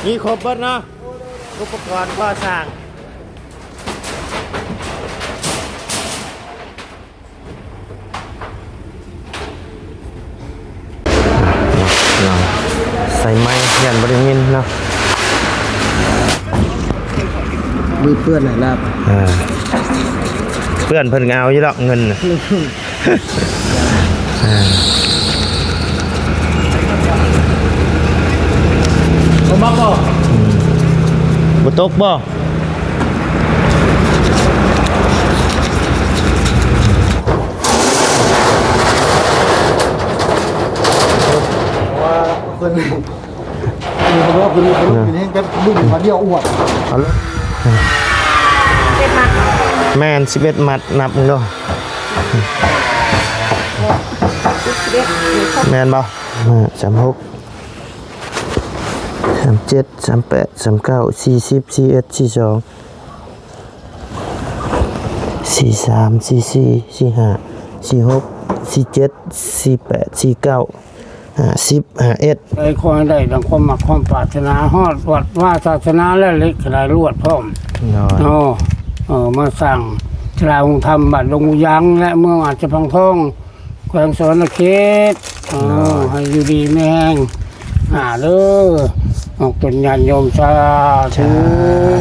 ມີຄົບເບິດເນາະ ອຸປະກອນກໍ່ສ້າງ. ໃສ່ໄມ ຢ້ານບໍ່ໄດ້ຍິນເນາະ. ມີເພື່ອນໃຫ້ລາບ ເອີ ເພື່ອນເພິ່ນກໍເອົາຢູ່ດອກເງິນນະ. ເອີ ບໍ່ມັກບໍ່? ອືມ ບໍ່ຕົກບໍ່? ເພາະວ່າເພິ່ນ ເພິ່ນເພາະວ່າເພິ່ນ ເພິ່ນເຮັດແບບລຸ້ນມາດຽວອວດ ເອົາເລີຍ ເຈັດມັດ ແມ່ນ ສິບເອັດມັດ ນັບເບິ່ງດູ ສິບເອັດ ແມ່ນບໍ່? ເອີ ສາມຫົກ ສາມເຈັດ ສາມແປດ ສາມເກົ້າ ສີ່ສິບ ສີ່ສິບເອັດ ສີ່ສິບສອງ ສີ່ສິບສາມ ສີ່ສິບສີ່ ສີ່ສິບຫ້າ ສີ່ສິບຫົກ ສີ່ສິບເຈັດ ສີ່ສິບແປດ ສີ່ສິບເກົ້າ ຫ້າສິບ ຫ້າສິບເອັດ ໄດ້ຂໍໃຫ້ໄດ້ດັ່ງຄວາມມັກຄວາມປາດຖະໜາ ຮອດວັດວາສາສະໜາ ແລະ ເຫຼັກກະໄດ້ລວດພ້ອມ ໂດຍ ເນາະ. ເອີ ມາສ້າງສາລາອົງທຳບ້ານດົງຫູຢາງ ແລະ ເມືອງອາດສະພັງທອງ ແຂວງສະຫວັນນະເຂດ ເອີ ໂດຍ ໃຫ້ຢູ່ດີມີແຮງ ອາ ເດີ ອອກຕົນຍາດໂຍມ ສາທຸ ສາ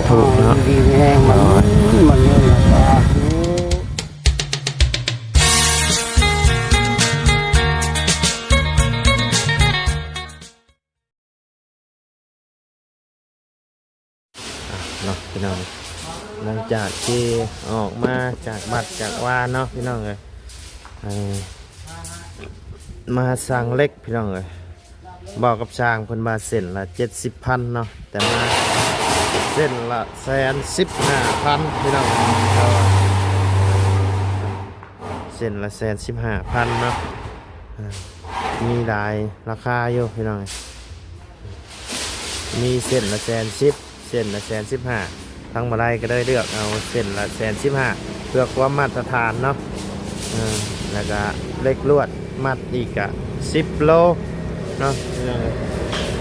ທຸເນາະ ຢູ່ດີມີແຮງ ມັນ ໂດຍ ມັນເນີນ ສາທຸ. ອ່ະເນາະ ພີ່ນ້ອງ ຫຼັງຈາກທີ່ອອກມາຈາກວັດຈາກວາເນາະ ພີ່ນ້ອງເອີຍ ເອີ ມາສ້າງເຫຼັກ ພີ່ນ້ອງເອີຍ ບອກກັບຊ່າງເພິ່ນວ່າເສັ້ນລະເຈັດສິບພັນເນາະ ແຕ່ມາເສັ້ນລະແສນສິບຫ້າພັນ ພີ່ນ້ອງ ເອີ ເສັ້ນລະແສນສິບຫ້າພັນເນາະ ເອີ ມີຫຼາຍລາຄາຢູ່ ພີ່ນ້ອງ ມີເສັ້ນລະແສນສິບ ເສັ້ນລະແສນສິບຫ້າ ທາງບ່າວໄລກໍໄດ້ເລືອກເອົາເສັ້ນລະແສນສິບຫ້າ ເພື່ອຄວາມມາດຕະຖານເນາະ ເອີ ແລ້ວກະເຫຼັກລວດມັດອີກກະສິບໂລເນາະ ເອີ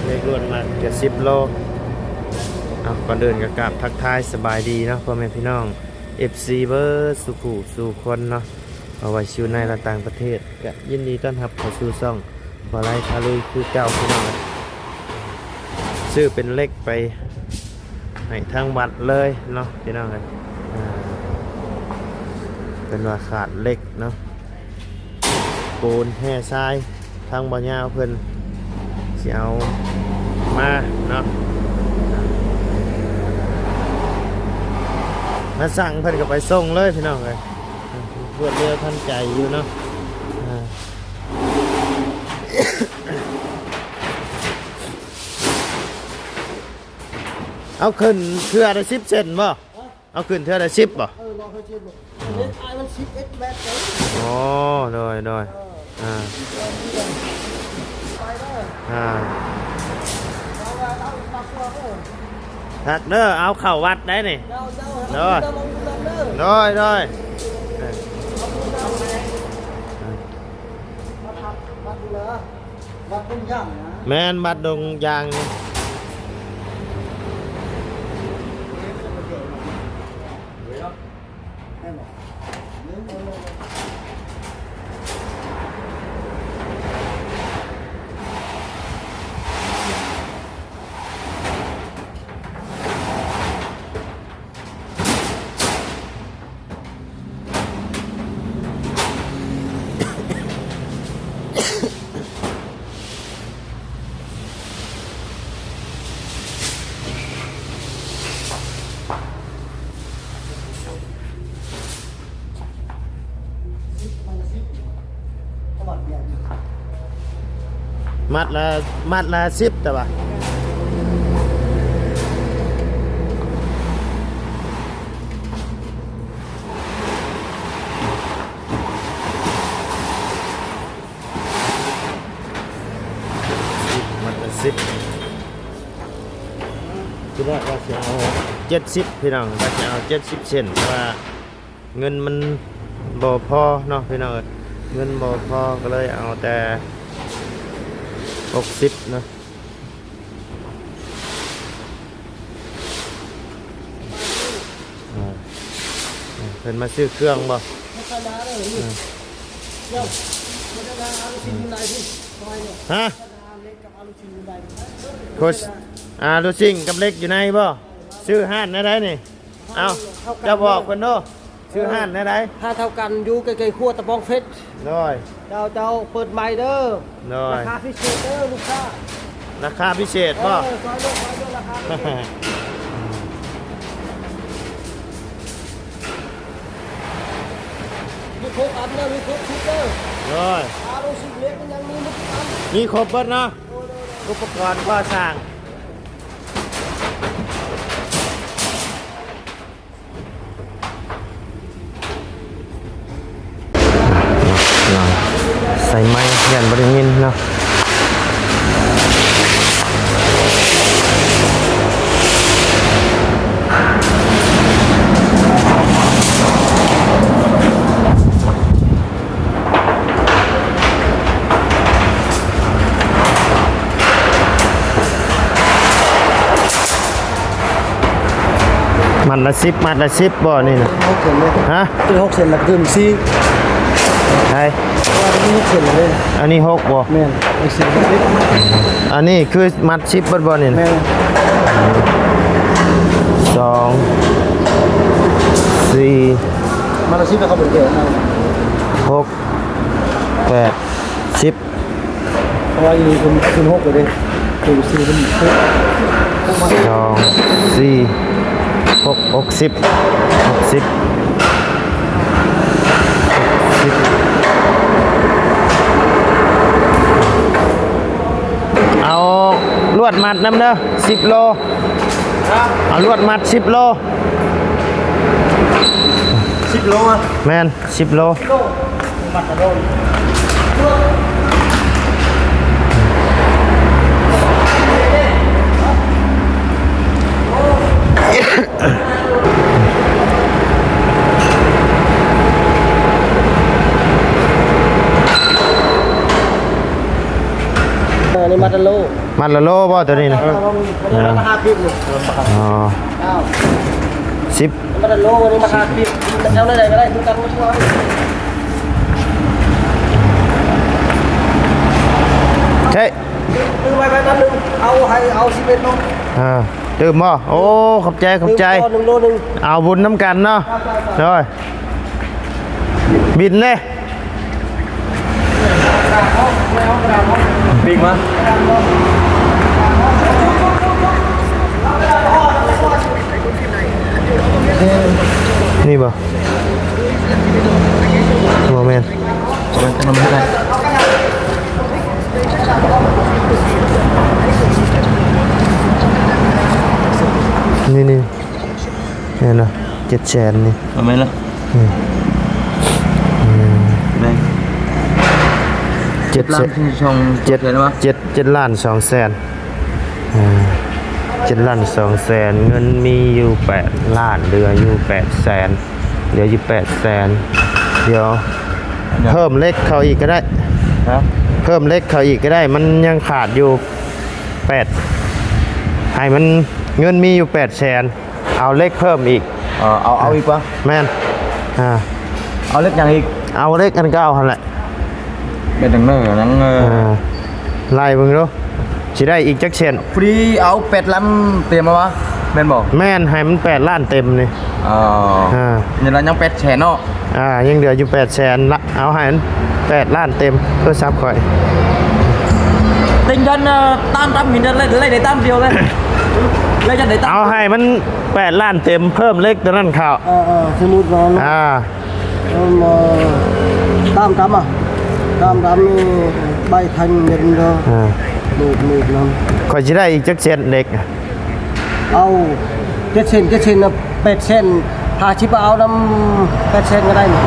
ເຫຼັກລວດມັດກະສິບໂລ. ເອົາ ກ່ອນອື່ນກໍກາບທັກທາຍສະບາຍດີເນາະ ພໍ່ແມ່ພີ່ນ້ອງ ເອັຟຊີ ເບິດສູ່ຜູ້ສູ່ຄົນເນາະ ບໍ່ວ່າຊິຢູ່ໃນ ແລະ ຕ່າງປະເທດ ກະຍິນດີຕ້ອນຮັບເຂົ້າສູ່ຊ່ອງບ່າວໄລພາລຸຍຄືເກົ່າ ພີ່ນ້ອງເອີຍ. ຊື້ເປັນເຫຼັກໄປໃຫ້ທາງວັດເລີຍເນາະ ພີ່ນ້ອງເອີຍ ອ່າ ເພິ່ນວ່າຂາດເຫຼັກເນາະ ປູນແຮ່ຊາຍ ທາງບ່າວຍາວເພິ່ນຊິເອົາມາເນາະ ມາສັ່ງເພິ່ນກໍໄປສົ່ງເລີຍ ພີ່ນ້ອງເອີຍ. ລວດເລັວທັນໃຈຢູ່ເນາະ ອ່າ ເອົາຂຶ້ນເທື່ອລະສິບເສັ້ນບໍ່? ເອົາຂຶ້ນເທື່ອລະສິບບໍ່? ເອີ ລອງເທື່ອສິບ ເອີ ເລັກອ້າຍມັນສິບເອັດແມັດເດ້. ອໍ ໂດຍ ໂດຍ ເອີ ອ່າ ໄປເດີ ອ່າ ເອົາ ເອົາ ເອົາ ເອົາ ເອົາ ຄັກເດີ ເອົາເຂົ້າວັດໄດ້ນີ້ ເຈົ້າ ເຈົ້າ ໂດຍ ເອົາບຸນນຳເດີ ໂດຍ ໂດຍ ເອີ ເອົາບຸນນຳ ເອີ ມາທຳວັດເດີ ວັດດົງຢາງນະ ແມ່ນ ວັດດົງຢາງນີ້. ມັດລະ ມັດລະສິບ ແຕ່ວ່າ ມັດລະສິບ ທີແລກວ່າຊິເອົາເຈັດສິບ ພີ່ນ້ອງ ວ່າຊິເອົາເຈັດສິບເຊັນ ແຕ່ວ່າເງິນມັນບໍ່ພໍເນາະ ພີ່ນ້ອງເອີຍ ເງິນບໍ່ພໍ ກໍເລີຍເອົາແຕ່ຫົກສິບເນາະ. ເພິ່ນມາຊື້ເຄື່ອງບໍ່? ຮະ? ໂຄດ ອາ ລູຊິງກັບເຫຼັກຢູ່ໃນບໍ່? ຊື້ຮ້ານແນວໃດນີ້? ເອົ້າ ເຈົ້າບອກເພິ່ນໂດ ຊື້ຮ້ານແນວໃດ? ຮ້ານເທົ່າກັນ ຢູ່ໃກ້ໆ ຂົວຕະບອງເພັດ. ໂດຍ ເຈົ້າ ເຈົ້າເປີດໃໝ່ເດີ. ໂດຍ ລາຄາພິເສດເດີລູກຄ້າ. ລາຄາພິເສດບໍ່? ເອີ ຊອຍເດີ ຊອຍເດີ ລາຄາພິເສດ. ມີຄົບອັນເດີ ມີຄົບຊຸດເດີ. ໂດຍ ອາໂລຊິເລັກມັນຍັງມີໝົດທຸກອັນ ມີຄົບເບິດເນາະ. ໂດຍ ໂດຍ ໂດຍ ອຸປະກອນກໍ່ສ້າງ. ເນາະ ໃສ່ໄມ ຢ້ານບໍ່ໄດ້ຍິນເນາະ. ມັດລະສິບ ມັດລະສິບບໍ່ນີ້ນະ? ຫົກເສັ້ນເດ້. ຮະ? ເປັນຫົກເສັ້ນລະຕື່ມສີ່. ໃຊ່ ວ່າມີຫົກເສັ້ນເດ້. ອັນນີ້ຫົກບໍ່? ແມ່ນ ຫົກເສັ້ນລະສິບ. ອັນນີ້ຄືມັດສິບເບິດບໍ່ນີ້ນະ? ແມ່ນ ສອງ ສີ່ ມັດລະສິບ ແລ້ວເຂົາເປັນເດີ ຫົກ ແປດ ສິບ. ເພາະວ່າຢູ່ເປັນ ເປັນຫົກເລີຍເດ້ ເປັນສີ່ເປັນຫົກ ສອງ ສີ່ ຫົກ ຫົກສິບ ຫົກສິບ ຫົກສິບ. ເອົາລວດມັດນຳເດີ ສິບໂລ. ເອົາລວດມັດສິບໂລ. ສິບໂລອະ? ແມ່ນ ສິບໂລ. ອັນນີ້ມັດລະໂລ. ມັດລະໂລບໍ່ໂຕນີ້ນະ? ເອີ ອັນນີ້ມັດລະຫ້າສິບນີ້. ອໍ ສິບ ມັດລະໂລ ອັນນີ້ມັດຫ້າສິບ. ເອົາແນວໃດກໍໄດ້ຄືກັນໝົດ. ໃຊ່ ຕື່ມໄວ້ໄວ້ຕອນໜຶ່ງ ເອົາໃຫ້ເອົາສິບເອັດໂລ. ອ່າ ຕື່ມບໍ່? ໂອ້ ຂອບໃຈ ຂອບໃຈ. ຕື່ມຕໍ່ໜຶ່ງໂລໜຶ່ງ. ເອົາບຸນນຳກັນເນາະ. ໂດຍ ບິນເດ້. ປີກມາ ນີ້ບໍ່? ບໍ່ແມ່ນ ບໍ່ແມ່ນ. ນີ້ ນີ້. ແມ່ນບໍ່? ເຈັດແສນນີ້ ເອົາແມ່ນລະ. ອືມ ອືມ ແມ່ນ ເຈັດແສນ ເຈັດ ເຈັດລ້ານສອງແສນ. ອ່າ ເຈັດລ້ານສອງແສນ ເງິນມີຢູ່ແປດລ້ານ ເຫຼືອຢູ່ແປດແສນ ເຫຼືອຢູ່ແປດແສນ. ດຽວເພີ່ມເຫຼັກເຂົ້າອີກກໍໄດ້. ຮະ? ເພີ່ມເຫຼັກເຂົ້າອີກກໍໄດ້ ມັນຍັງຂາດຢູ່ແປດ ໃຫ້ມັນ ເງິນມີຢູ່ແປດແສນ. ເອົາເຫຼັກເພີ່ມອີກ. ເອີ ເອົາ ເອົາອີກປະ? ແມ່ນ. ອ່າ ເອົາເຫຼັກຫຍັງອີກ? ເອົາເຫຼັກອັນເກົ່າຫັ້ນແຫຼະ. ເປັນຈັ່ງໃດຫຍັງ? ເອີ ອ່າ ໄລ່ເບິ່ງດູ ຊິໄດ້ອີກຈັກເສັ້ນ? ພໍດີເອົາແປດລ້ານເຕັມມາວະ ແມ່ນບໍ່? ແມ່ນ ໃຫ້ມັນແປດລ້ານເຕັມນີ້. ອໍ ອ່າ ນີ້ລະຍັງແປດແສນເນາະ. ອ່າ ຍັງເຫຼືອຢູ່ແປດແສນລະ ເອົາໃຫ້ມັນແປດລ້ານເຕັມ. ໂທລະສັບຂ້ອຍ ເຕັງຍ້ອນ ເອີ ຕາມ ຕາມເຫັນໄດ້ ໄດ້ ໄດ້ຕາມດຽວເລີຍ ແລ້ວຈະໄດ້ຕາມ ເອົາໃຫ້ມັນແປດລ້ານເຕັມ ເພີ່ມເຫຼັກຕົວນັ້ນເຂົ້າ. ເອີ ເອີ ສົມມຸດວ່າ ອ່າ ເອີ ຕາມ ຕາມ ອ່າ ຕາມ ຕາມນີ້ ໃບທັນເງິນເດີ. ອ່າ ໜູບ ໜູບນຳ. ຂ້ອຍຊິໄດ້ອີກຈັກເສັ້ນເຫຼັກ? ເອົາເຈັດເສັ້ນ ເຈັດເສັ້ນນະ ແປດແສນຫ້າສິບ ເອົານຳແປດແສນກໍໄດ້ນີ້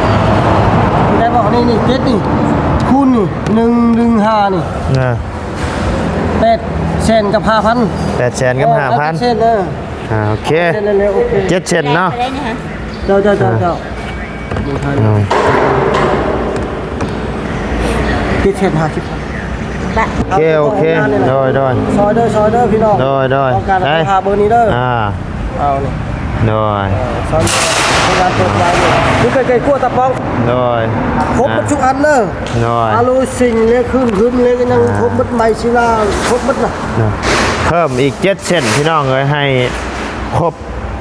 ໄດ້ບໍ່? ນີ້ ນີ້ ເຈັດນີ້ ຄູນນີ້ ໜຶ່ງ ໜຶ່ງ ຫ້ານີ້ ອ່າ ແປດແສນກັບຫ້າພັນ. ແປດແສນກັບຫ້າພັນ. ເອີ ເອົາເຈັດເສັ້ນເດີ. ອ່າ ໂອເຄ ເຈັດເສັ້ນເນາະ. ເຈົ້າ ເຈົ້າ ເຈົ້າ ອ່າ ເຈົ້າ. ອືມ ເຈັດແສນຫ້າສິບ. ໂອເຄ ໂອເຄ ໂດຍ ໂດຍ ຊອຍເດີ ຊອຍເດີພີ່ນ້ອງ. ໂດຍ ໂດຍ ຕ້ອງການ ໄປຫາເບີນີ້ເດີ. ອ່າ ເອົານີ້ ໂດຍ ເອີ ຊອຍ. ງານເປີດໃໝ່ນີ້ ຢູ່ໃກ້ໆ ຂົວຕາປອງ ໂດຍ ຄົບໝົດທຸກອັນເດີ ໂດຍ ອາໂລຊິງເລີຍ ຄືນຮຶມເລີຍ ຍັງ ອ່າ ຄົບໝົດ ໄມຊີລາ ຄົບໝົດນະ ເນາະ ເພີ່ມອີກເຈັດເຊັນ ພີ່ນ້ອງເອີຍ ໃຫ້ຄົບ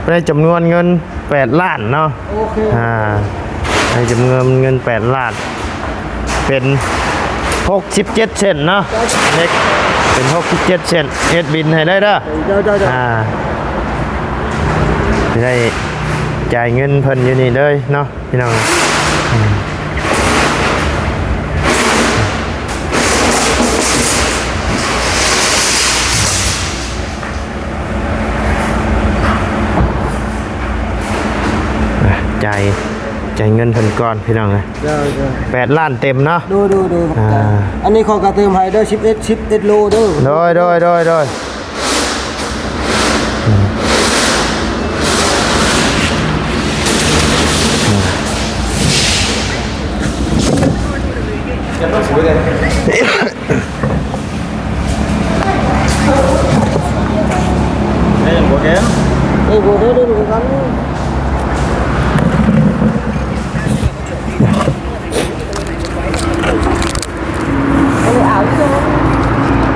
ໃນຈຳນວນເງິນແປດລ້ານເນາະ ໂອເຄ ອ່າ ໃນຈຳນວນເງິນແປດລ້ານ ເປັນຫົກສິບເຈັດເຊັນເນາະ ເນັກ ເປັນຫົກສິບເຈັດເຊັນ ເຮັດບິນໃຫ້ເລີຍເດີ ເຈົ້າໆໆ ອ່າ ຊິໄດ້ຈ່າຍເງິນເພິ່ນຢູ່ນີ້ເລີຍເນາະ ພີ່ນ້ອງ ອ່ະ ຈ່າຍ ຈ່າຍເງິນເພິ່ນກ່ອນ ພີ່ນ້ອງເອີຍ ໂດຍໆ ແປດລ້ານເຕັມເນາະ ໂດຍໆໆ ຂອບໃຈ ອ່າ ອັນນີ້ຂ້ອຍກໍເຕີມໃຫ້ເດີ ສິບເອັດ ສິບເອັດໂລເດີ ໂດຍໆໆໆ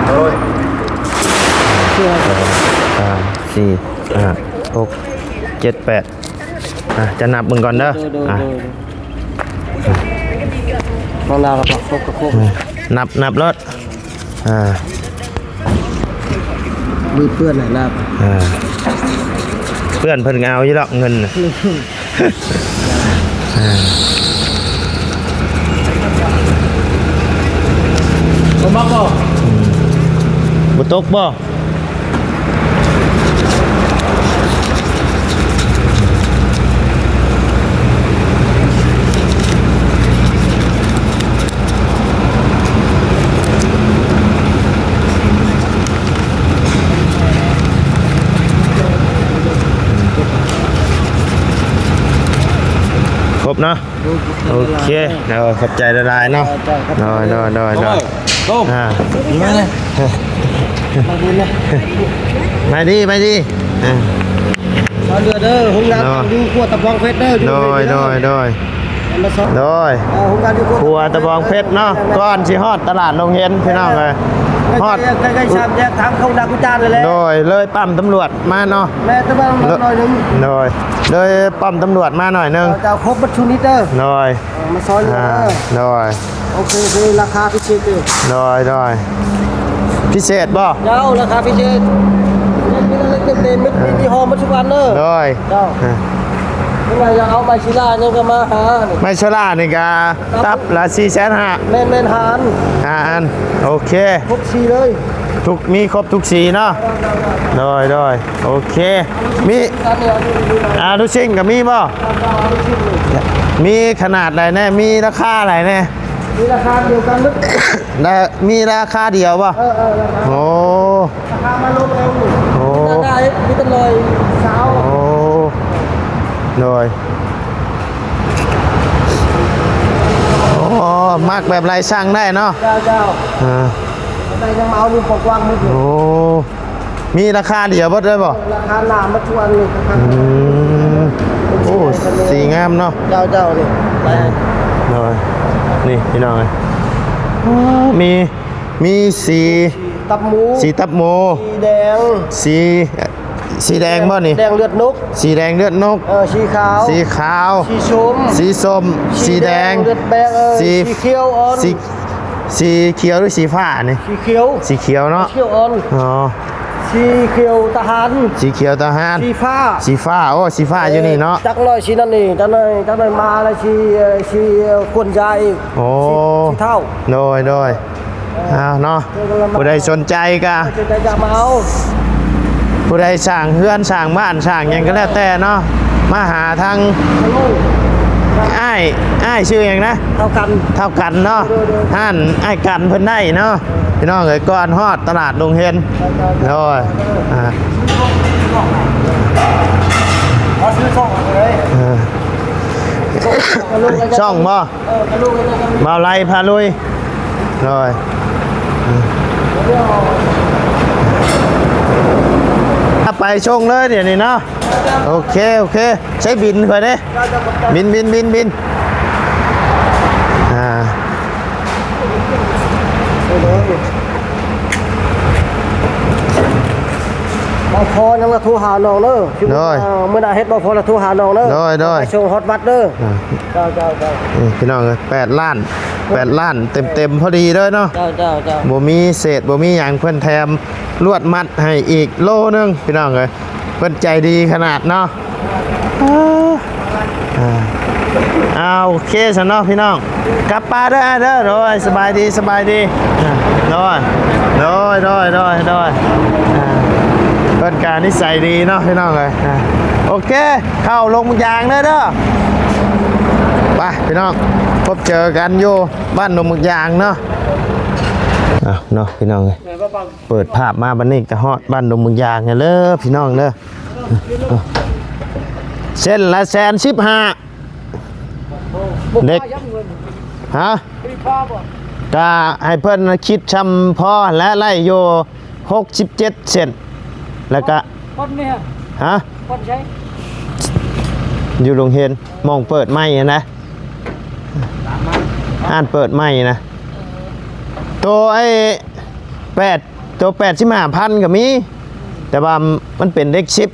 ໂອ້ຍ ສອງ ສາມ ສີ່ ຫ້າ ຫົກ ເຈັດ ແປດ ອ່ະ ຈະນັບເບິ່ງກ່ອນເດີ ໂດຍໆ ອ່ະ ໂດຍໆ ຂອງລາວລະ ຄົບກໍຄົບ ນັບ ນັບໂລດ ອ່າ ມືເປື້ອນນະ ອ່າ ເພື່ອນເພິ່ນກໍເອົາຢູ່ດອກເງິນນະ ອ່າ ບໍ່ມັກບໍ່? ອືມ ບໍ່ຕົກບໍ່? ຄົບເນາະ? ໂອເຄ ໂດຍ ຂອບໃຈຫຼາຍໆເນາະ ໂດຍໆໆ ອ່າ ໄປດີ ໄປດີ ອ່າ ຊາວເດືອເດີ ໂຮງງານ ໂດຍ ຢູ່ຂົວຕະບອງເພັດເດີ ໂດຍໆ ໂດຍ ມາຊອກ ໂດຍ ເອີ ໂຮງງານຢູ່ຂົວຕະບອງເພັດເນາະ ກ່ອນຊິຮອດຕະຫຼາດດົງເຫັນ ພີ່ນ້ອງເອີຍ ຮອດ ໃກ້ໆ ສາມແຍກທາງເຂົ້ານາກຸຈານນັ້ນແຫຼະ ໂດຍ ເລີຍປ້ຳຕຳຫຼວດມາເນາະ ແມ່ນ ແຕ່ວ່າໜ້ອຍໜຶ່ງ ໂດຍ ເລີຍປ້ອມຕຳຫຼວດມາໜ້ອຍໜຶ່ງ ເຈົ້າ ຄົບໝົດຊຸດນີ້ເດີ ໂດຍ ເອີ ມາຊອຍເດີ ອ່າ ໂດຍ ໂອເຄ ຄືລາຄາພິເສດເດີ ໂດຍ ໂດຍ ພິເສດບໍ່? ເຈົ້າ ລາຄາພິເສດ ມີເຕັມໆ ມີ ມີຫໍ່ໝົດທຸກອັນເດີ ໂດຍ ເຈົ້າ ອ່າ ເພິ່ນວ່າຢາກເອົາໄມຊີລາຫຍັງກໍມາຫາ ໄມຊີລານີ້ກະຕັບລະສີ່ແສນຫ້າ ແມ່ນໆ ຫ້າອັນ ຫ້າອັນ ໂອເຄ ຄົບສີເລີຍ ທຸກ ມີຄົບທຸກສີເນາະ ໂດຍ ໂດຍ ໂອເຄ ມີ ອ່າ ລູກຊິ້ນກໍມີບໍ່? ມີຂະໜາດໃດແດ່? ມີລາຄາໃດແດ່? ມີລາຄາດຽວກັນເບິດ ລະ ມີລາຄາດຽວບໍ່? ເອີໆ ລາຄາ ໂອ້ ລາຄາມາລົງເອງ ໂອ້ ມີແຕ່ຮ້ອຍຊາວ ໂອ້ ໂດຍ ໂອ້ ມັກແບບໃດສັ່ງໄດ້ເນາະ ເຈົ້າໆ ອ່າ ໄດ້ຍັງມາເອົານີ້ກວ້າງໆ ໂອ້ ມີລາຄາດຽວເບິດເລີຍບໍ່? ລາຄາໜ້າມາຊວນນີ້ ອືມ ໂອ້ ສີງາມເນາະ ເຈົ້າໆ ນີ້ ໂດຍ ນີ້ພີ່ນ້ອງເອີຍ ໂອ້ ມີ ມີສີ ຕັບໝູ ສີຕັບໝູ ສີແດງ ສີ ສີແດງບໍ່ນີ້? ແດງເລືອດນົກ ສີແດງເລືອດນົກ ເອີ ສີຂາວ ສີຂາວ ສີສົ້ມ ສີສົ້ມ ສີແດງ ສີແດງເລືອດແບງ ເອີ ສີ ສີຂຽວອ່ອນ ສີ ສີຂຽວ ຫຼື ສີຟ້ານີ້? ສີຂຽວ ສີຂຽວເນາະ ຂຽວອ່ອນ ອໍ ສີຂຽວທະຫານ ສີຂຽວທະຫານ ສີຟ້າ ສີຟ້າ ໂອ້ ສີຟ້າ ເອີ ຢູ່ນີ້ເນາະ ຈັກໜ້ອຍສີນັ້ນນີ້ ຈັກໜ້ອຍ ຈັກໜ້ອຍມາແລ້ວສີ ເອີ ສີຂວັນຢາອີກ ໂອ້ ສີ ສີເທົາ ໂດຍ ໂດຍ ເອີ ອ້າວ ເນາະ ຜູ້ໃດສົນໃຈກະ ຜູ້ໃດສ້າງເຮືອນສ້າງບ້ານສ້າງຫຍັງກໍແລ້ວແຕ່ເນາະ ມາຫາທາງອ້າຍ ອ້າຍຊື່ຫຍັງນະ? ທ້າວກັນ ທ້າວກັນເນາະ ໂດຍໆ ຮ້ານອ້າຍກັນເພິ່ນໄດ້ເນາະ ພີ່ນ້ອງເອີຍ ກ່ອນຮອດຕະຫຼາດດົງເຫັນ ໂດຍ ອ່າ ເອີ ຊ່ອງບໍ່? ບ່າວໄລພາລຸຍ ໂດຍ ເອີ ໄປ ໄປສົ່ງເລີຍດຽວນີ້ເນາະ. ໂອເຄ ໂອເຄ ໃຊ້ບິນຂ້ອຍເດ້. ບິນ ບິນ ບິນ ບິນ ອ່າ ບໍ່ພໍຍັງລະໂທຫານ້ອງເດີ. ໂດຍ ເອີ ມື້ໜ້າເຮັດບໍ່ພໍລະໂທຫານ້ອງເດີ. ໂດຍ ໂດຍ ໄປສົ່ງຮອດວັດເດີ. ອ່າ ເຈົ້າ ເຈົ້າ ເຈົ້າ ນີ້ພີ່ນ້ອງເອີຍ ແປດລ້ານ ແປດລ້ານເຕັມໆ ພໍດີເດີເນາະ. ເຈົ້າ ເຈົ້າ ເຈົ້າ ບໍ່ມີເສດ ບໍ່ມີຫຍັງ ເພິ່ນແຖມລວດມັດໃຫ້ອີກໂລໜຶ່ງ ພີ່ນ້ອງເອີຍ. ເພິ່ນໃຈດີຂະໜາດເນາະ. ອ່າ ອ່າ ໂອເຄຊັ້ນເນາະພີ່ນ້ອງ ກັບປ່າເດີອ້າຍເດີ. ໂດຍ ສະບາຍດີ ສະບາຍດີ. ອ່າ ໂດຍ ໂດຍ ໂດຍ ໂດຍ ໂດຍ. ອ່າ ເພິ່ນກະນິໄສດີເນາະພີ່ນ້ອງເອີຍ. ອ່າ ໂອເຄ ເຂົ້າດົງໝາກຢາງເດີ ເດີ. ໄປພີ່ນ້ອງ ພົບເຈີກັນຢູ່ບ້ານດົງໝາກຢາງເນາະ. ເອົາເນາະພີ່ນ້ອງເອີຍ ເປີດພາບມາບັດນີ້ກະຮອດບ້ານດົງໝາກຢາງແລ້ວເດີພີ່ນ້ອງເດີ. ເສັ້ນລະແສນສິບຫ້າ ເດັກ ຮະ ກະໃຫ້ເພິ່ນຄິດຊ່ຳພໍແຫຼະ ໄລ່ຢູ່ຫົກສິບເຈັດເຊັນ ແລ້ວກະ ບ່ອນນີ້ ຮະ ບ່ອນໃສ ຢູ່ໂຮງຮຽນ ໝ່ອງເປີດໃໝ່ຫັ້ນນະ ຮ້ານເປີດໃໝ່ນະ. ໂຕໄອ້ແປດ ໂຕແປດສິບຫ້າພັນກະມີ ແຕ່ວ່າມັນເປັນເດັກສິບ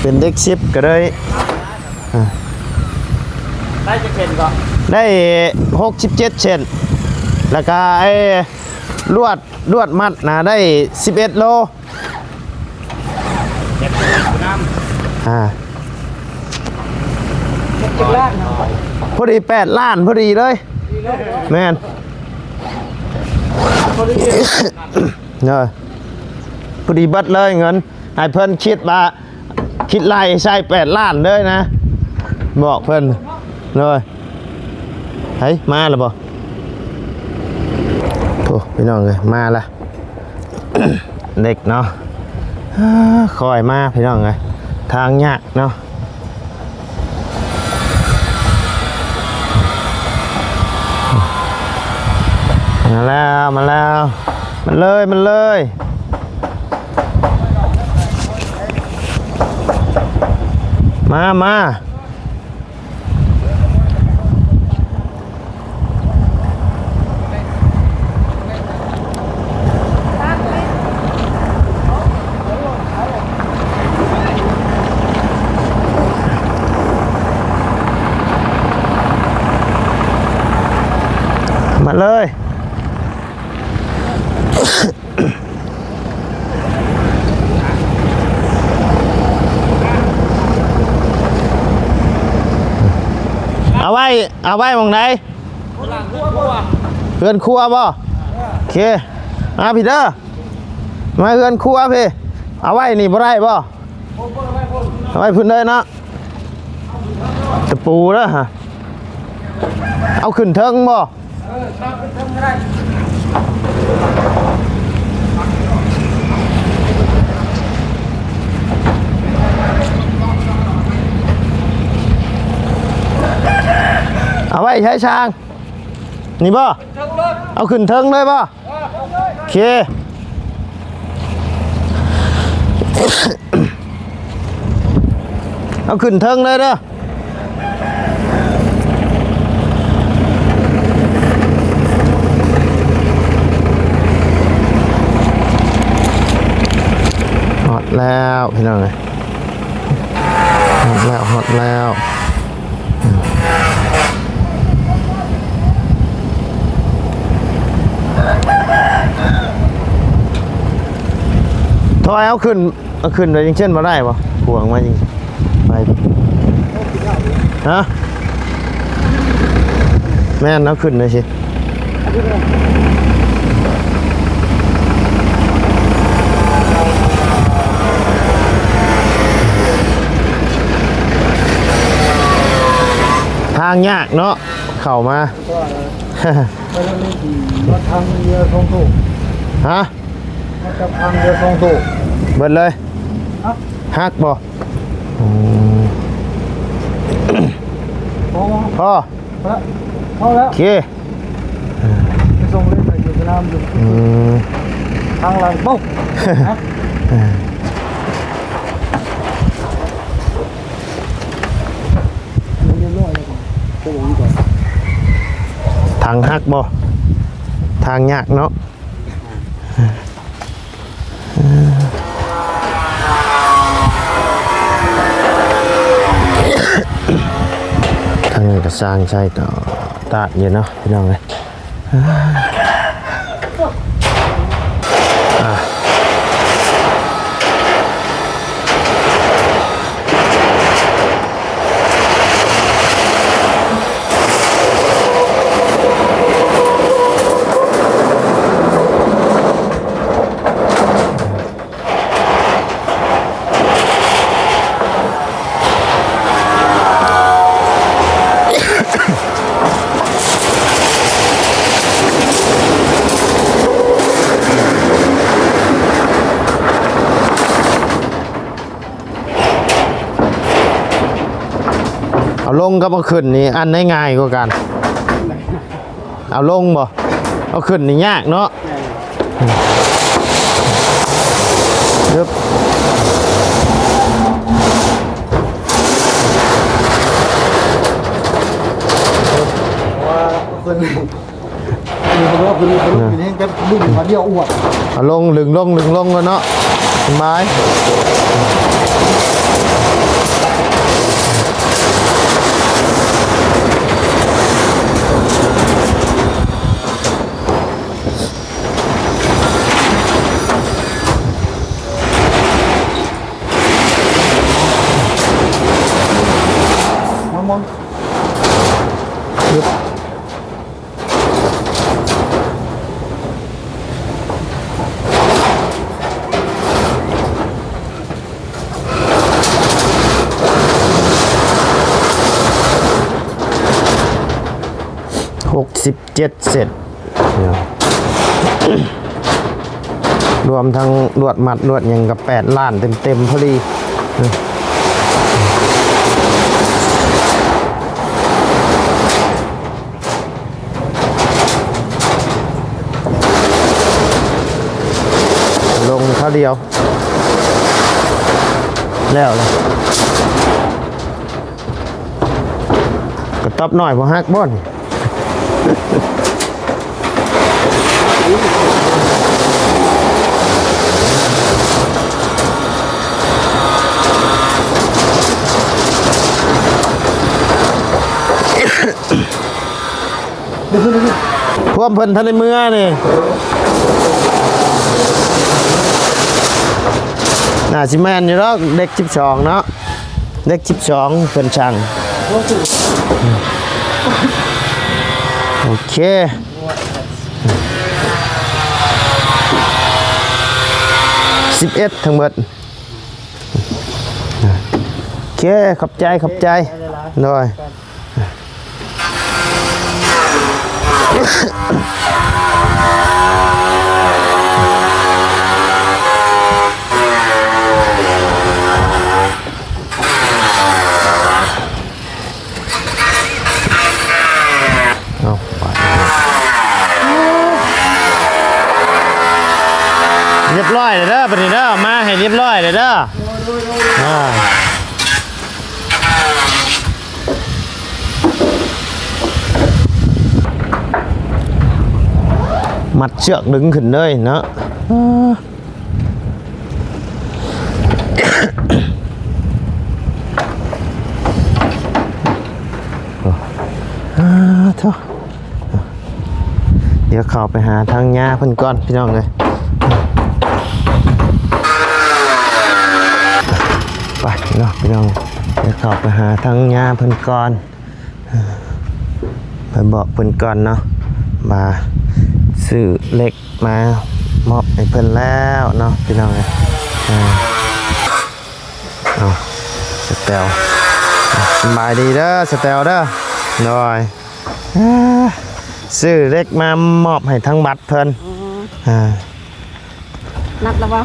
ເປັນເດັກສິບກະເລີຍ ອ່າ ໄດ້ຈັກເຊັນກໍ ໄດ້ຫົກສິບເຈັດເຊັນ ແລ້ວກະໄອ້ລວດ ລວດມັດນະ ໄດ້ສິບເອັດໂລ. ອ່າ ເຈັດສິບລ້ານເນາະ ພໍດີແປດລ້ານ ພໍດີເລີຍ. ດີເລີຍເນາະ ແມ່ນ ພໍດີ ເອີ ພໍດີເບິດເລີຍເງິນ ໃຫ້ເພິ່ນຄິດວ່າ ຄິດໄລ່ໃສ່ແປດລ້ານເລີຍນະ ບອກເພິ່ນເລີຍ. ເຮີ້ຍ ມາແລ້ວບໍ່? ໂອ້ ພີ່ນ້ອງເອີຍ ມາລະ ເດັກເນາະ ຄ່ອຍມາພີ່ນ້ອງເອີຍ ທາງຍາກເນາະ. ມາແລ້ວ ມາແລ້ວ ມາເລີຍ ມາເລີຍ ມາ ມາ. ມາເລີຍ ເອົາໄວ້ ເອົາໄວ້ໝ່ອງໃດ? ເຮືອນຄົວບໍ່? ໂອເຄ ມາພີ້ເດີ ມາເຮືອນຄົວພີ້ ເອົາໄວ້ນີ້ບໍ່ໄດ້ບໍ່? ເອົາໄວ້ພຸ້ນເດີເນາະ ຕະປູເດີ ເອົາຂຶ້ນເທິງບໍ່? ເອົາໄວ້ໃຊ້ຊ່າງ ນີ້ບໍ່? ເອົາຂຶ້ນເທິງເລີຍບໍ່? ໂອເຄ ເອົາຂຶ້ນເທິງເລີຍເດີ ຮອດແລ້ວພີ່ນ້ອງເອີຍ ຮອດແລ້ວ ຮອດແລ້ວ. ຖ້າເອົາຂຶ້ນ ເອົາຂຶ້ນໄວ້ຈັ່ງຊັ້ນບໍ່ໄດ້ບໍ່? ພວງມາຈັ່ງ ໄປ ຮະ? ແມ່ນ ເອົາຂຶ້ນໄວ້ຊິ. ທາງຍາກເນາະ ເຂົ້າມາ ຮະ? ເບິດເລີຍ ຫັກບໍ່? ອືມ ພໍ ພໍແລ້ວ ໂອເຄ ໄປສົ່ງເລີຍ ໄປຢູ່ສະໜາມຢູ່ ອືມ ທາງຫຼັງ ເອົ້າ ຮະ ທາງຫັກບໍ່? ທາງຍາກເນາະ. ທາງນີ້ກໍຊ່າງໃຊ້ຕໍ່ຕາດຢູ່ເນາະ ພີ່ນ້ອງເອີຍ. ອ່າ ເອົາລົງກັບເອົາຂຶ້ນນີ້ ອັນໃດງ່າຍກວ່າກັນ? ເອົາລົງບໍ່? ເອົາຂຶ້ນນີ້ຍາກເນາະ. ແມ່ນ. ຮຶບ ວ່າເພິ່ນ ອັນນີ້ເພິ່ນວ່າເພິ່ນ ເພິ່ນ ເພິ່ນແຮ່ງແບບດຶງມາດຽວອວດ ເອົາລົງ ດຶງລົງ ດຶງລົງແລ້ວເນາະ ສະບາຍ. ຫົກສິບເຈັດເຊັນ ລວມທັງລວດມັດລວດຫຍັງກໍແປດລ້ານເຕັມໆພໍດີ. ລົງຄາວດຽວແລ້ວລະ. ກະຕ໊ອບນ້ອຍບໍ່ຮັກບໍ່ນີ້? ພວມເພິ່ນທັນໄດ້ເມືອນີ້ ໜ້າຊິແມ່ນຢູ່ດອກ ເດັກສິບສອງເນາະ ເດັກສິບສອງເພິ່ນສັ່ງ. ໂອເຄ ສິບເອັດທັງເບິດ. ໂອເຄ ຂອບໃຈ ຂອບໃຈ ໂດຍ. ເອົາ ໄປ ຮຽບຮ້ອຍແລ້ວເດີ ບັດນີ້ເດີ ມາໃຫ້ຮຽບຮ້ອຍແລ້ວເດີ. ອ່າ ມັດເຊືອກດຶງຂຶ້ນເລີຍເນາະ. ອ່າ ອ່າ ໂທ້ ດຽວເຂົ້າໄປຫາທາງຍ່າເພິ່ນກ່ອນ ພີ່ນ້ອງເອີຍ. ໄປເນາະ ພີ່ນ້ອງ ດຽວເຂົ້າໄປຫາທາງຍ່າເພິ່ນກ່ອນ ໄປບອກເພິ່ນກ່ອນເນາະ ວ່າຊື້ເຫຼັກມາມອບໃຫ້ເພິ່ນແລ້ວເນາະ ພີ່ນ້ອງເອີຍ. ອ່າ ເອົາ ສະແຕວ ສະບາຍດີເດີ ສະແຕວເດີ. ໂດຍ ອ່າ ຊື້ເຫຼັກມາມອບໃຫ້ທາງບັດເພິ່ນ. ອືມ ອ່າ ນັບແລ້ວບໍ່?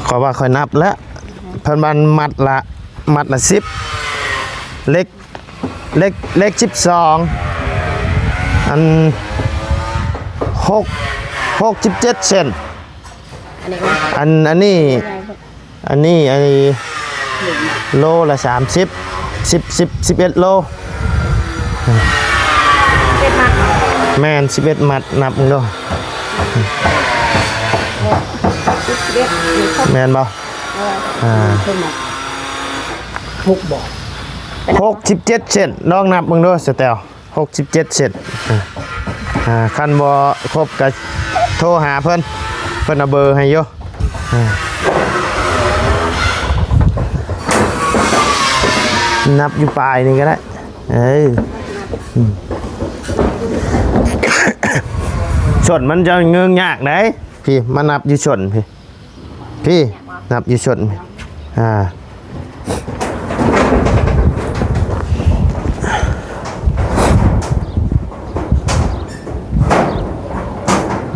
ຂ້ອຍວ່າຂ້ອຍນັບແລ້ວ ເພິ່ນວ່າມັດລະ ມັດລະສິບ ເຫຼັກ ເຫຼັກ ເຫຼັກສິບສອງ ອັນ ຫົກ ຫົກສິບເຈັດເຊັນ. ອັນ ອັນນີ້ ອັນນີ້ ອັນນີ້ໂລລະສາມສິບ ສິບ ສິບ ສິບເອັດໂລ. ສິບເອັດມັດ. ແມ່ນ ສິບເອັດມັດ. ນັບເບິ່ງດູ ສິບເອັດ ແມ່ນບໍ່? ເອີ ອ່າ ເພິ່ນມັດ ຫົກບໍ່? ຫົກສິບເຈັດເຊັນ. ລອງນັບເບິ່ງດູ ສະແຕວ. ຫົກສິບເຈັດເຊັນ. ອ່າ ອ່າ ຄັນບໍ່ຄົບກໍໂທຫາເພິ່ນ ເພິ່ນເອົາເບີໃຫ້ຢູ່. ອ່າ ນັບຢູ່ປາຍນີ້ກໍໄດ້. ເອີ ອືມ ສົ້ນມັນຈະເງິງຍາກໄດ໋. ພີ້ ມານັບຢູ່ສົ້ນພີ້. ພີ້ ນັບຢູ່ສົ້ນ. ອ່າ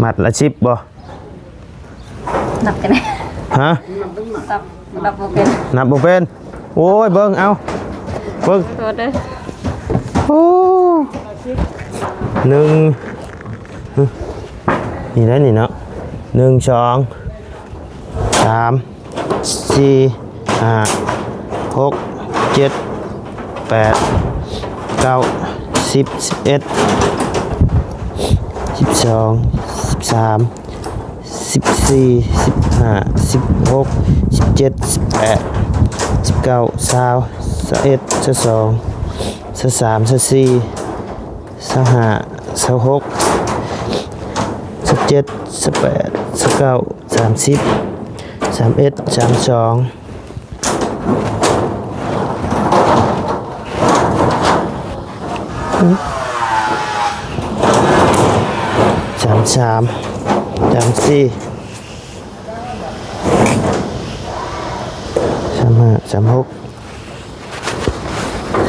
ມັດລະສິບບໍ່? ນັບຈັ່ງໃດ? ຮະ? ນັບ ນັບບໍ່ເປັນ. ນັບບໍ່ເປັນ. ໂອ້ຍ ເບິ່ງ ເອົາ ເບິ່ງ ໂທດເດີ. ໂອ້ ໜຶ່ງ ນີ້ໄດ໋ນີ້ເນາະ ໜຶ່ງ ສອງ ສາມ ສີ່ ຫ້າ ຫົກ ເຈັດ ແປດ ເກົ້າ ສິບ ສິບເອັດ ສິບສອງ ສິບສາມ ສິບສີ່ ສິບຫ້າ ສິບຫົກ ສິບເຈັດ ສິບແປດ ສິບເກົ້າ ຊາວ ຊາວເອັດ ຊາວສອງ ຊາວສາມ ຊາວສີ່ ຊາວຫ້າ ຊາວຫົກ ຊາວເຈັດ ຊາວແປດ ຊາວເກົ້າ ສາມສິບ ສາມເອັດ ສາມສອງ ສາມສາມ ສາມສີ່ ສາມຫ້າ ສາມຫົກ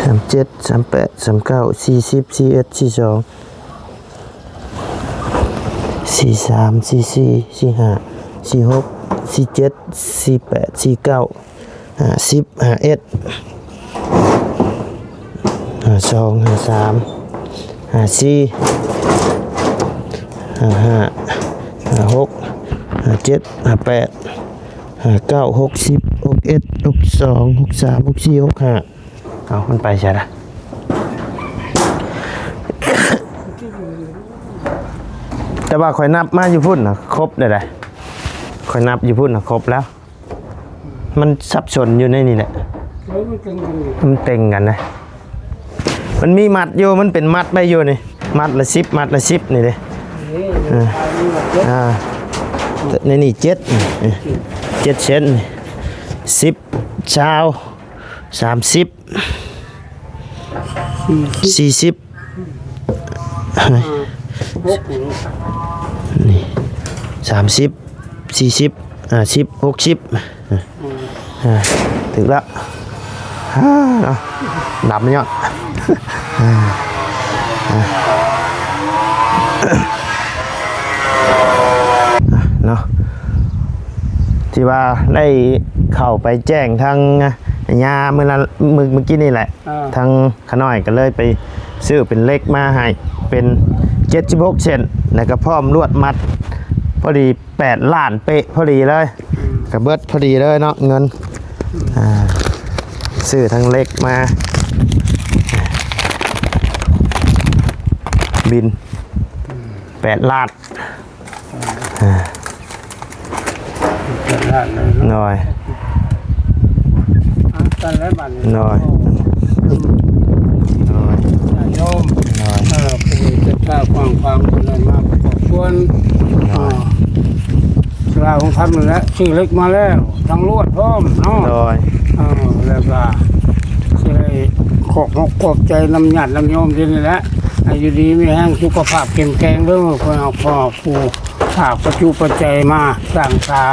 ສາມເຈັດ ສາມແປດ ສາມເກົ້າ ສີ່ສິບ ສີ່ເອັດ ສີ່ສອງ ສີ່ສາມ ສີ່ສີ່ ສີ່ຫ້າ ສີ່ຫົກ ສີ່ເຈັດ ສີ່ແປດ ສີ່ເກົ້າ ຫ້າສິບ ຫ້າເອັດ ຫ້າສອງ ຫ້າສາມ ຫ້າສີ່ ຫ້າຫ້າ ຫ້າຫົກ ຫ້າເຈັດ ຫ້າແປດ ຫ້າເກົ້າ ຫົກສິບ ຫົກເອັດ ຫົກສອງ ຫົກສາມ ຫົກສີ່ ຫົກຫ້າ. ເອົາ ມັນໄປໃສລະ? ແຕ່ວ່າຂ້ອຍນັບມາຢູ່ພຸ້ນນະ ຄົບແລ້ວໃດ໋. ຂ້ອຍນັບຢູ່ພຸ້ນນະ ຄົບແລ້ວ. ມັນສັບສົນຢູ່ໃນນີ້ແຫຼະ. ເອີ ມັນເຕັງກັນຢູ່ ມັນເຕັງກັນນະ. ມັນມີມັດຢູ່ ມັນເປັນມັດໄວ້ຢູ່ນີ້ ມັດລະສິບ ມັດລະສິບນີ້ເດ້. ນີ້ ເອີ ອ່າ ໃນນີ້ເຈັດ ນີ້ ເຈັດເຊັນ ນີ້ ສິບ ຊາວ ສາມສິບ ສີ່ສິບ ສີ່ສິບ ຫ້າຫົກ ນີ້ ນີ້ ສາມສິບ ສີ່ສິບ ຫ້າສິບ ຫົກສິບ ອ່າ ຖືກແລ້ວ. ອ່າ ເນາະ ດຳຍອດ ອ່າ ອ່າ ອ່າ ເນາະ ທີ່ວ່າໄດ້ເຂົ້າໄປແຈ້ງທາງຍາມື້ລະ ມື້ ມື້ກີ້ນີ້ແຫຼະ ອ່າ ທາງ ຂ້ານ້ອຍກໍເລີຍໄປຊື້ເປັນເຫຼັກມາໃຫ້ເປັນເຈັດສິບຫົກເຊັນ ແລ້ວກໍພ້ອມລວດມັດ ພໍດີແປດລ້ານເປະພໍດີເລີຍ. ອືມ ກໍເບິດພໍດີເລີຍເນາະ ເງິນ ອ່າ ຊື້ທັງເຫຼັກມາ ບິນ ອືມ ແປດລ້ານ. ອ່າ ເປັນລ້ານເລີຍເນາະ ໂດຍ ອ່າ ກັນແລ້ວບັດນີ້ ໂດຍ ໂດຍ ຍາດໂຍມ ໂດຍ ເອີ ຜູ້ທີ່ເມດຕາກວ້າງຂວາງ ເພິ່ນໄດ້ມາປະກອບສ່ວນ ໂດຍ ອ່າ ສາລາໂຮງທຳນັ້ນແຫຼະ ຊື້ເຫຼັກມາແລ້ວ ທັງລວດພ້ອມເນາະ ໂດຍ ເອີ ແລ້ວກໍຊິໄດ້ຂອບອົກຂອບໃຈນຳຍາດນຳໂຍມທີ່ນີ້ແຫຼະ ໃຫ້ຢູ່ດີມີແຮງ ສຸຂະພາບເຂັ້ມແຂງເດີ ເພື່ອເຮົາ ພໍ່ ຜູ້ພາກປັດຈຸປັດໄຈມາສ້າງສາ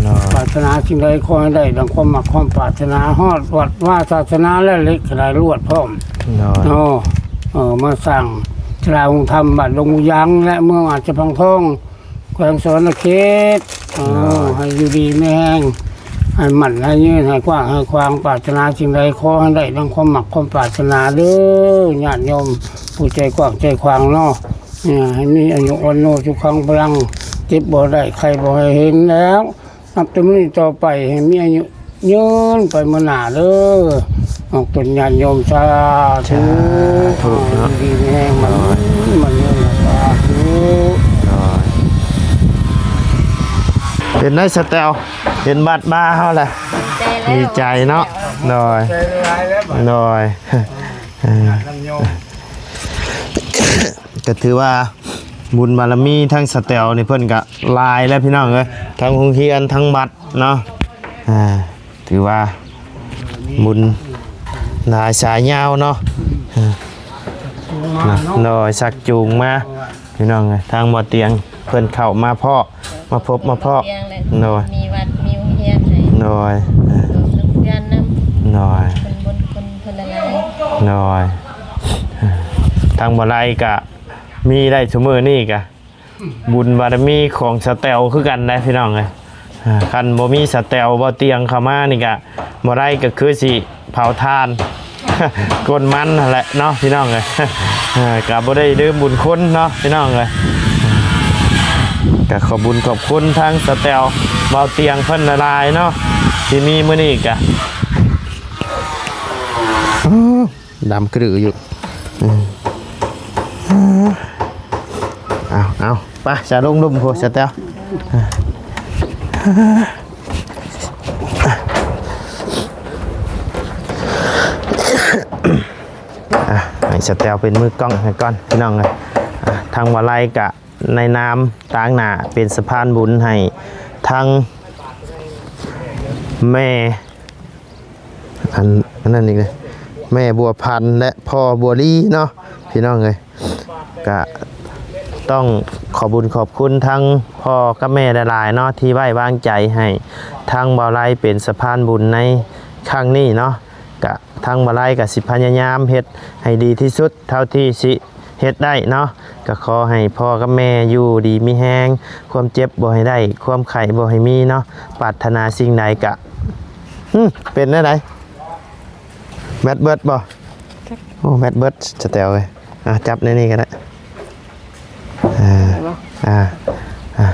ໂດຍ ປາດຖະໜາສິ່ງໃດຂໍໃຫ້ໄດ້ດັ່ງຄວາມມັກຄວາມປາດຖະໜາ ຮອດວັດວາສາສະໜາ ແລະ ເຫຼັກກະໄດ້ລວດພ້ອມ ໂດຍ ເນາະ ເອີ ມາສ້າງສາລາໂຮງທຳບ້ານດົງໝູຢາງ ແລະ ເມືອງອາດສະພັງທອງ ແຂວງສະຫວັນນະເຂດ ເອີ ໂດຍ ໃຫ້ຢູ່ດີມີແຮງ ໃຫ້ໝັ້ນໃຫ້ຍືນ ໃຫ້ກວ້າງໃຫ້ຂວາງ ປາດຖະໜາສິ່ງໃດຂໍໃຫ້ໄດ້ດັ່ງຄວາມມັກຄວາມປາດຖະໜາເດີ ຍາດໂຍມຜູ້ໃຈກວ້າງໃຈຂວາງເນາະ. ເອີ ໃຫ້ມີອາຍຸວັນໂນສຸຂັງພະລັງ ເຈັບບໍ່ໄດ້ ໄຂ້ບໍ່ໃຫ້ເຫັນແລ້ວ. ນັບແຕ່ມື້ນີ້ຕໍ່ໄປ ໃຫ້ມີອາຍຸຍືນໄປມື້ໜ້າເດີ ອອກຕົນຍາດໂຍມ. ສາທຸ ສາທຸເນາະ. ດີມີແຮງ ມັນ ໂດຍ ມັນຍືນ. ສາທຸ ໂດຍ. ເປັນໄດສະແຕວ ເຫັນບັດມາເຮົາແຫຼະ ດີໃຈເນາະ. ໂດຍ ໂດຍ. ເອີ ກໍຖືວ່າບຸນບາລະມີທາງສະແຕວນີ້ເພິ່ນກໍຫຼາຍແລ້ວພີ່ນ້ອງເອີຍ ທັງໂຮງຮຽນ ທັງວັດເນາະ. ອ່າ ຖືວ່າບຸນຫຼາຍສາຍຍາວເນາະ. ອ່າ ໂດຍ ຊັກຈູງມາ ພີ່ນ້ອງເອີຍ ທາງບໍ່ຕຽງເພິ່ນເຂົ້າມາພໍ້ ມາພົບມາພໍ້. ຕຽງແຫຼະ ໂດຍ ມີວັດມີໂຮງຮຽນໃຫ້ ໂດຍ ເອີ ໂຮງຮຽນນຳ ໂດຍ ເພິ່ນບຸນຄຸນເພິ່ນຫຼາຍໆ ໂດຍ. ທາງບໍ່ໄລກະມີໄດ້ຊຸມື້ນີ້ກະບຸນບາລະມີຂອງສະແຕວຄືກັນໄດ໋ພີ່ນ້ອງເອີຍ. ອ່າ ຄັນບໍ່ມີສະແຕວ ບໍ່ຕຽງເຂົ້າມານີ້ກະບໍ່ໄດ້ ກໍຄືຊິເຜົາຖ່ານກົ້ນມັນຫັ້ນແຫຼະເນາະພີ່ນ້ອງເອີຍ. ເອີ ກໍບໍ່ໄດ້ລືມບຸນຄຸນເນາະພີ່ນ້ອງເອີຍ. ກໍຂອບບຸນຂອບຄຸນທາງສະແຕວ ເບົາຕຽງເພິ່ນຫຼາຍໆເນາະ ທີ່ມີມື້ນີ້ກະ ດຳກະດືຢູ່. ເອີ ເອົາ ເອົາ ໄປ ຈະລົງລຸ່ມພຸ້ນ ສະແຕວ. ອ່ະ ໃຫ້ສະແຕວເປັນມືກ້ອງໃຫ້ກ່ອນ ພີ່ນ້ອງເອີຍ. ອ່ະ ທາງວາໄລກະໃນນາມຕາງໜ້າເປັນສະພານບຸນໃຫ້ທັງແມ່ ອັນ ອັນນັ້ນອີກເດ້ ແມ່ບົວພັນ ແລະ ພໍ່ບົວລີເນາະ ພີ່ນ້ອງເອີຍ. ກະຕ້ອງຂອບບຸນຂອບຄຸນທັງພໍ່ກັບແມ່ຫຼາຍໆເນາະ ທີ່ໄວ້ວາງໃຈໃຫ້ທາງເບົາໄລເປັນສະພານບຸນໃນຄັ້ງນີ້ເນາະ. ກະທາງເບົາໄລກະຊິພະຍາຍາມເຮັດໃຫ້ດີທີ່ສຸດເທົ່າທີ່ຊິເຮັດໄດ້ເນາະ. ກະຂໍໃຫ້ພໍ່ກັບແມ່ຢູ່ດີມີແຮງ ຄວາມເຈັບບໍ່ໃຫ້ໄດ້ ຄວາມໄຂ້ບໍ່ໃຫ້ມີເນາະ. ປາດຖະໜາສິ່ງໃດກະ ຫື ເປັນແນວໃດ? ແບັດເບິດບໍ່? ໂອ້ ແບັດເບິດ ສະແຕວເອີຍ. ອ່ະ ຈັບໃນນີ້ກໍໄດ້. ອ່າ ອ່າ ອ່າ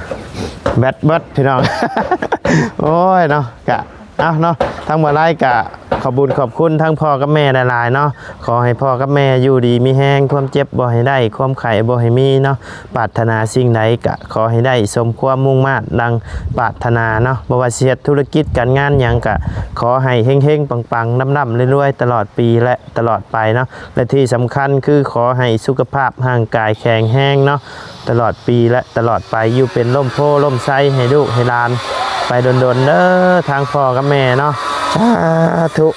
ແບັດເບິດ ພີ່ນ້ອງ. ໂອ້ຍເນາະ ກະ ເອົາເນາະ ທາງເບົາໄລກະຂອບບຸນຂອບຄຸນທັງພໍ່ກັບແມ່ຫຼາຍໆເນາະ. ຂໍໃຫ້ພໍ່ກັບແມ່ຢູ່ດີມີແຮງ ຄວາມເຈັບບໍ່ໃຫ້ໄດ້ ຄວາມໄຂ້ບໍ່ໃຫ້ມີເນາະ. ປາດຖະໜາສິ່ງໃດກະຂໍໃຫ້ໄດ້ສົມຄວາມມຸ່ງມາດດັ່ງປາດຖະໜາເນາະ. ບໍ່ວ່າຊິເຮັດທຸລະກິດການງານຫຍັງກະຂໍໃຫ້ເຮັງໆປັງໆ ລ່ຳໆລວຍໆ ຕະຫຼອດປີ ແລະ ຕະຫຼອດໄປເນາະ. ແລະ ທີ່ສຳຄັນຄືຂໍໃຫ້ສຸຂະພາບຮ່າງກາຍແຂງແຮງເນາະ ຕະຫຼອດປີ ແລະ ຕະຫຼອດໄປ. ຢູ່ເປັນຮົ່ມໂພຮົ່ມໄຊໃຫ້ລູກໃຫ້ຫຼານໄປດົນໆເດີ ທາງພໍ່ກັບແມ່ເນາະ. ສາທຸ.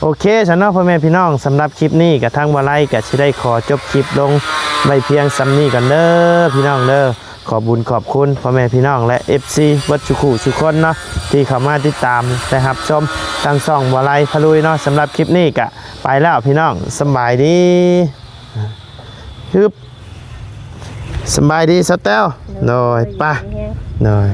ໂອເຄຊັ້ນເນາະ ພໍ່ແມ່ພີ່ນ້ອງ, ສຳລັບຄລິບນີ້ກະທາງບໍ່ໄລກະຊິໄດ້ຂໍຈົບຄລິບລົງໄວ້ພຽງສ່ຳນີ້ກ່ອນເດີ ພີ່ນ້ອງເດີ. ຂອບບຸນຂອບຄຸນພໍ່ແມ່ພີ່ນ້ອງ ແລະ ເອັຟຊີ ເບິດສູ່ຄູ່ສູ່ຄົນເນາະ ທີ່ເຂົ້າມາຕິດຕາມ ແລະ ຮັບຊົມທາງຊ່ອງບໍ່ໄລພາລຸຍເນາະ. ສຳລັບຄລິບນີ້ກະໄປແລ້ວພີ່ນ້ອງ, ສຳບາຍດີ. ຮຶບ ສຳບາຍດີສາວແຕ້ວ. ໂດຍ ໄປ ໂດຍ.